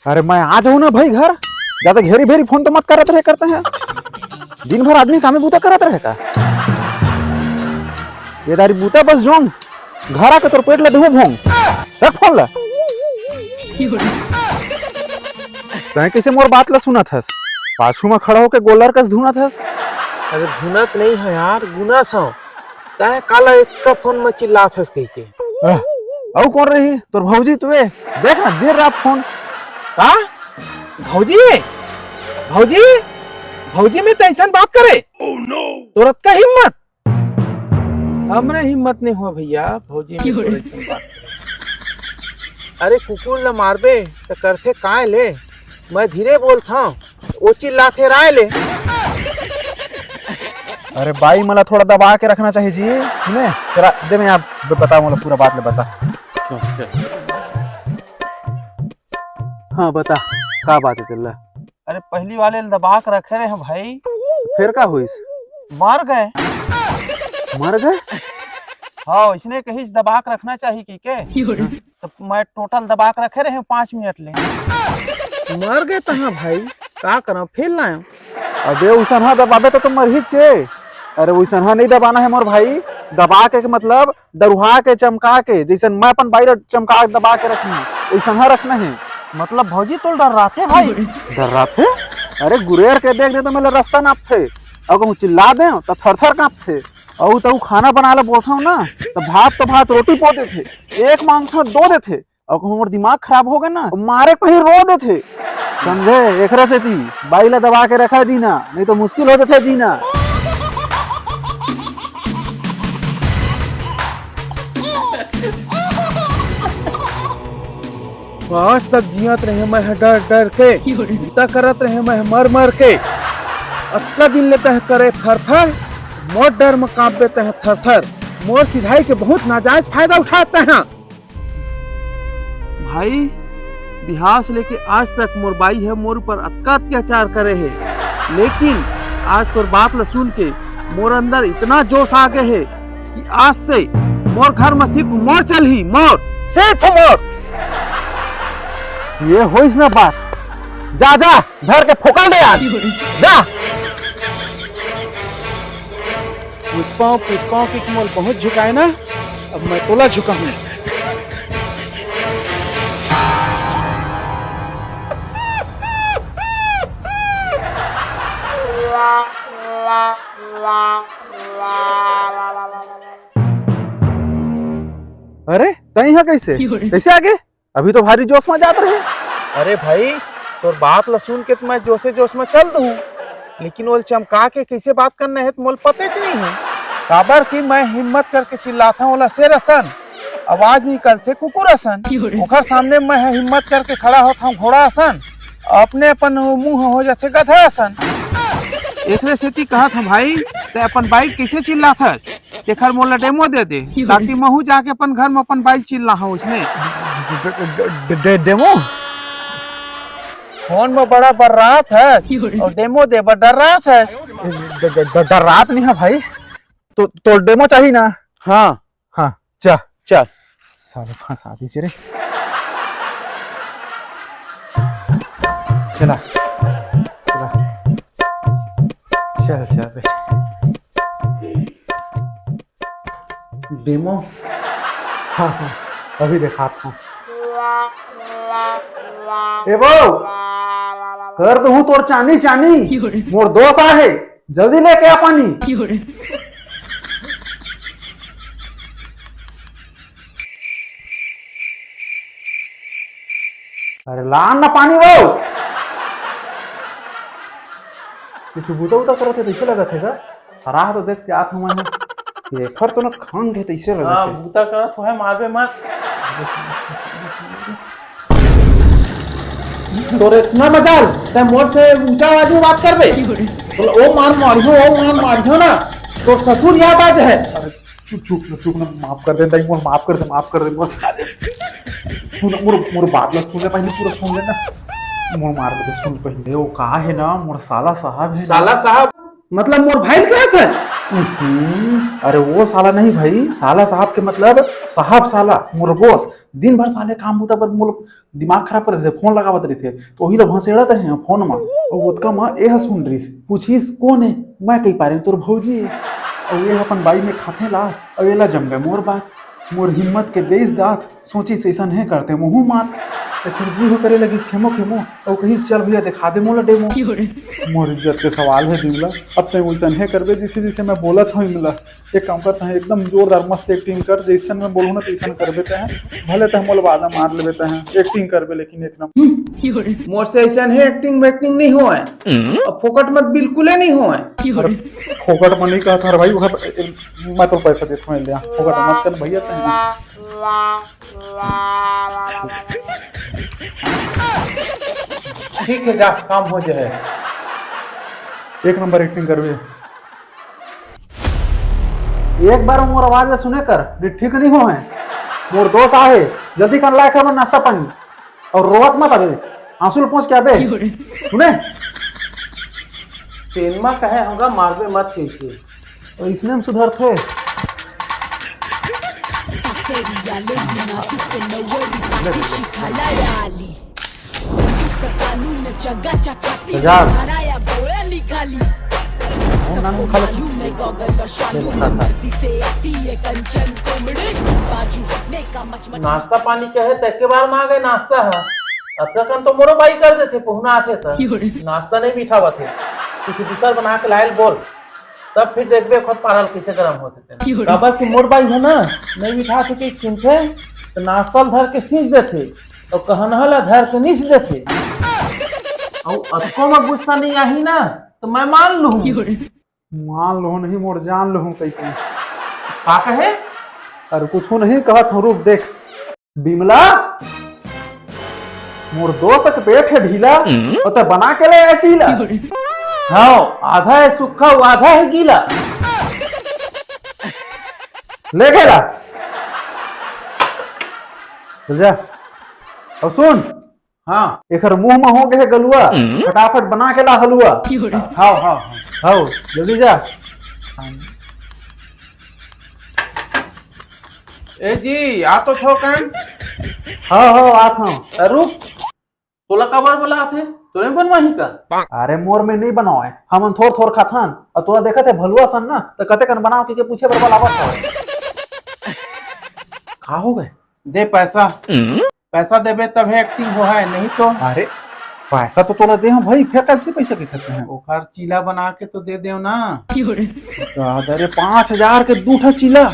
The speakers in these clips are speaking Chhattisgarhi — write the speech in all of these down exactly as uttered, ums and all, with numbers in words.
अरे मैं आ जाऊँ ना भाई घर, ज्यादा घेरी भेरी फोन तो मत करत रहे करते हैं। दिन भर आदमी कामे बूता करत रहे का? ये दारी बूता बस जोंग, घर आके तोर पेट ल धो भोंग। रख फोन ल। तैं कैसे मोर बात ल सुनत हस? पाछू में खड़ा होके गोलर कस धुनत हस। अरे धुनत नहीं है यार, गुनत हव। तैं काला इतना फोन में चिल्लात हस कहिके? अह, अउ कौन रही? तोर भौजी तुए। देख ना, देर रात फोन। का? भौजी? भौजी? भौजी में तैसन बात करे? तोर अतका हिम्मत? हमरे हिम्मत नहीं हुआ भैया, भौजी में तोर अइसन बात। अरे कुकुर ल मारबे त करथे काय ले? मैं धीरे बोलथंव, ओ चिल्लाथे राय ले। अरे बाई, मला थोड़ा दबा के रखना चाहिए जी। सुने, तेरा दे, मैं आप ब-, बता, मोला पूरा बात ले बता। हाँ, बता, का बात है तेला? अरे पहली वाले ल दबा के रखे रहे हैं भाई। फिर का होइस? मर गए। मर गए? हाँ, इसने कही दबा के रखना चाहिए कि के? तो मैं टोटल दबा के रखे रहे पाँच मिनट ले। मर गए तहाँ भाई, का करम, फेल ना आयो। अबे उसन हा दबाबे तो, तो मर ही चे। अरे उसन हा नहीं दबाना है मोर भाई, दबा के, के मतलब डरुहा के, चमका के, जैसन मैं अपन बाई ल चमका के दबा के रखना है, वैसन हा रखना है। मतलब भौजी तोल डर्राथे भाई? डर्राथे? अरे गुरेर के देख दे तो मैं रास्ता नापथे, अउ कहूँ चिल्ला दे तो थर थर कांपथे। अउ तो खाना बनाए ला बोलथव ना, तो भात तो भात, रोटी पो देथे, एक मांगथव दो देथे, अउ कहूँ मोर दिमाग खराब हो गए ना, मारे कहीं रो देथे। समझे? एकरे सेती बाई ला दबा के रखा दीना, नहीं तो मुश्किल हो जाथे जीना। आज तक जियत रहे मैं ह डर डर के, चिंता करत रहे मैं ह मर मर के। अतका दिन ले तह करे फर फर, मोर डर म कांपबे तह थर थर। मोर सिधाई के बहुत नाजायज फायदा उठात तह। भाई, बिहाव से लेके आज तक मोर बाई ह मोर ऊपर अतका अत्याचार करे हे, लेकिन आज तोर बात ल सुन के मोर अंदर इतना जोश आ गए हे कि आज से मोर घर में सिर्फ मोर चलही, मोर, सिर्फ मोर। ये होइस ना बात, जा, जा, धर के फोकल दे यार, जा। पुष्पा, पुष्पा के मोल बहुत झुकाए ना, अब मैं तोला झुकाहूँ। अरे, तई हा कैसे? कैसे आगे? अभी तो भारी जोश में जात रहे। अरे भाई, तोर बात ला सुन के तो मैं जोशे जोश में चल दूँ, लेकिन ओल चमका के कैसे बात करना है तो मोल पते च नहीं है। काबर कि मैं हिम्मत करके चिल्लाथंव ओला शेर असन, आवाज निकलथे कुकुर असन। ओकर सामने मैं ह हिम्मत करके खड़ा होथंव घोड़ा असन, अपने अपन मुंह हो जाथे गधा असन। एकरे सेती कहत हंव भाई, तैं अपन बाइक कैसे चिल्लाथस? तेखर मोला डेमो दे दे, ताकि महू जाके अपन घर में अपन बाइक चिल्लाहूं उसने। Day-, day-, day-, demo? Phone में बड़ा बर्रात है और डेमो दे बर डर्रात है। ड-, ड-, ड-, डर्रात नहीं है भाई, तो, तो डेमो चाहिए ना? हाँ। हाँ, जा। चल। साले फंसा दीजिए रे। चला, चला। चल, चल, बैठ। डेमो। हाँ, हाँ, अभी दिखाता हूँ। ए बो, कर दूँ तोर चानी, चानी। मोर दोस्त आहे, जल्दी लेके आ पानी। अरे लान ना पानी वो। कुछ बूता उता करत हे तइसे लगत हे का? हरा तो देख के आत हूँ मैं। एखर तो ना खंग हे तइसे लगत हाँ, हे। बूता करत होहे, मारबे मत। तोर इतना मजाल, तैं मोर से ऊंचा आवाज में बात करबे? बोला, ओ मार मारियो, ओ मार मारियो ना, तोर ससुर याद आ जाए। अरे चुप, चुप ना, चुप ना, माफ कर दे दाई, मोर माफ कर दे, माफ कर दे मोर। सुन, मोर, मोर बात ला सुन ले पहले, पूरा सुन ले ना। मोर मार दे, सुन पहले। ओ का हे ना, मोर साला साहब हे ना। साला साहब? मतलब मोर भाई का है? हम्म, अरे वो साला नहीं भाई, साला साहब के मतलब साहब साला, मोर बॉस। दिन भर साले काम बूता बर मोर दिमाग खराब कर देथे, फोन लगावत रहिथे, तो ओही ला भसेड़त रहे फोन म। अउ ओतका म एह सुन रिस, पूछिस, "कोन हे?" मैं कहि पारे, "तोर भौजी हे।" अउ एह अपन बाई में खाथे ला, अउ एला जम गए मोर बात। मोर हिम्मत के देइस दात, सोचिस अइसन हे करते मुहूं मात। त फिर जी हो करे लगिस खेमो खेमो, अउ कहिस, "चल भैया देखा दे मोला डेमो।" मोर इज्जत के सवाल हे बिमला, अब तैं वइसन हे करबे जइसे जइसे मैं बोलत हूँ इमला। एक काम कर, तैं एकदम जोरदार मस्त एक्टिंग कर, जइसन मैं बोलूँ ना तइसन करबे तैं। भले तैं मोला बादा मार लेबे तैं, एक्टिंग करबे लेकिन एक नंबर। मोर से अइसन हे एक्टिंग वैक्टिंग नहीं होए। अब फोकट मत बिल्कुले नहीं होए। अरे, फोकट में नहीं कहा था भाई, वो है, मैं तो पैसा देता हूँ, ले आ, फोकट मत कर भैया तैं। ठीक है, जा, काम हो जाए। एक नंबर एक्टिंग करबे। एक बार मोर आवाज ला सुने कर, नहीं ठीक नहीं हो है। मोर दोस्त आहे, जल्दी कर लाए कर नाश्ता पानी। अउ रोवत मत आबे, आंसू ल पोंछ के आबे। सुने? तेनमा कहे होगा मारबे मत कहिके। अउ इसने हम सुधरथे। ससेरिया ले ही नाजुक के नवरी पाटी शिखाला याली। बंदूक का कानून में जगह चाचाती हजार। सारा या बोया निकाली। सबको मालूम है गॉगल और शालू में मर्जी से आती है कंचन कोमड़े। बाजू हटने का मच मच। नाश्ता पानी कहे त एके बार में आ गए नाश्ता है। अतका कन तो मोरो बाई कर देथे, पहुना आथे त। नाश्ता नहीं बिठावत हे, कुछ दूसर बना के लायल बोल, तब फिर देखबे खुद पारल कैसे गरम हो सकते हैं। काबर कि मोर बाई है ना, नहीं बिठाथे कि सुनथे, तो नाश्ता ल धर के सींच देथे, और कहनहा ला धर के नीच देथे। और अतको में गुस्सा नहीं आही ना, तो मैं मान लूँ। मान लूँ नहीं, मोर जान लूँ कहिके। का कहे? अरे कुछ नहीं कहत हूँ, रुक देख। बिमला, मोर दोस्त के पेट है ढीला, हम्म? तो तैं बना के ले आए चीला। हाँ, आधा है सूखा, वो आधा है गीला। ले गेला। चल जा। अब सुन, हाँ। एकर मुंह में हो गए है गलुआ, हम्म? फटाफट बना के ला हलुआ। हाँ, हाँ, हाँ। हाँ, जल्दी जा। ए जी, आ तो छो कन। हाँ, हाँ, आत हूँ। अ, रुक, तोला काबर बलात हे? तोरे बनवाही का? अरे मोर में नहीं बनावे, हमन थोर थोर खाथन, और तोला देखत है भलुआ सन ना, तो कते कन बनाव के, के पूछे बर बलावत हवे। का हो गए? दे पैसा। पैसा देबे तभे एक्टिंग हो है, नहीं तो। अरे पैसा तो तोला दे हूँ भाई, फिर कब से पैसा के थकते हैं? ओकर चीला बना के तो दे देव ना। दादा रे, पाँच हजार के दू ठा चीला,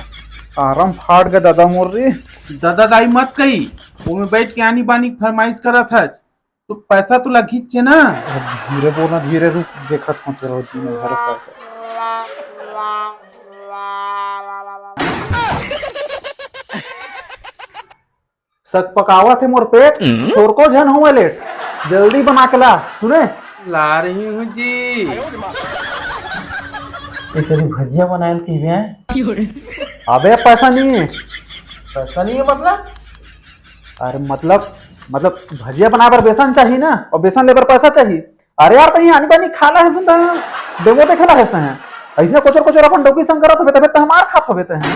आराम फाट गए दादा मोर रे। दादा दाई मत कही, वो में बैठ के आनी बानी के फरमाइश करत हच, तो पैसा तो लगीच छे ना। अरे धीरे बोल ना, धीरे रुक, देखत हूँ तोरा दिन भर पैसा। सक पकावत हे मोर पेट, हम्म? थोरको झन होवे लेट, जल्दी बना के ला, सुने? ला रही हूँ जी। ये तेरी भजिया बनायल की बे? अबे पैसा नहीं है। पैसा नहीं है मतलब? अरे मतलब, मतलब भजिया बनाए बर बेसन चाहिए ना, और बेसन लेबर पैसा चाहिए। अरे यार, तहीं आनी बानी खा ला है सुन, डेमो देखे ला है। अइसने कोचर कोचर अपन डौकी संग करत होबे, तबे त हमार खात होबे तहीं।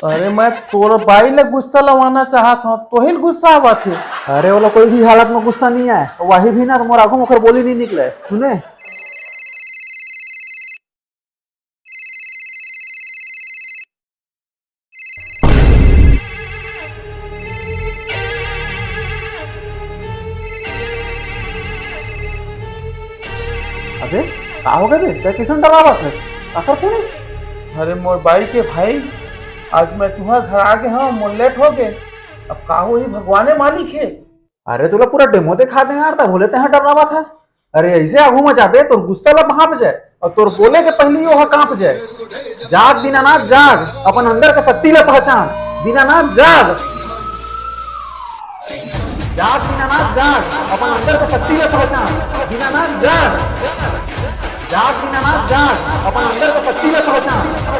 अरे मैं तोर बाई ले गुस्सा लवाना चाहत हूँ, तोहिल गुस्सा आवत हे। अरे ओला कोई भी हालत में गुस्सा नहीं आए, वही भी ना तो मोर आगू में ओकर बोली नहीं निकले। सुने? अबे का हो गए बे? तैं किसन डरावत है? आखिर कौन है? अरे मोर बाई के भाई, आज मैं तुहर घर आ गए हूँ, मोर लेट हो गए। अब का होही भगवाने मालिक है। अरे तोला पूरा डेमो दिखा दे यार, तब बोले तैं डरावत हस। अरे ऐसे आगू में जाबे तोर गुस्सा ला भाप जाए और तोर बोले के पहली ओह कांप जाए। जाग दीनानाथ जाग, अपन अंदर के शक्ति ला पहचान। दीनानाथ जाग। जाग दीनानाथ जाग, अपन अंदर के शक्ति ला पहचान। दीनानाथ जाग। जाग दीनानाथ जाग, अपन अंदर के शक्ति ला पहचान।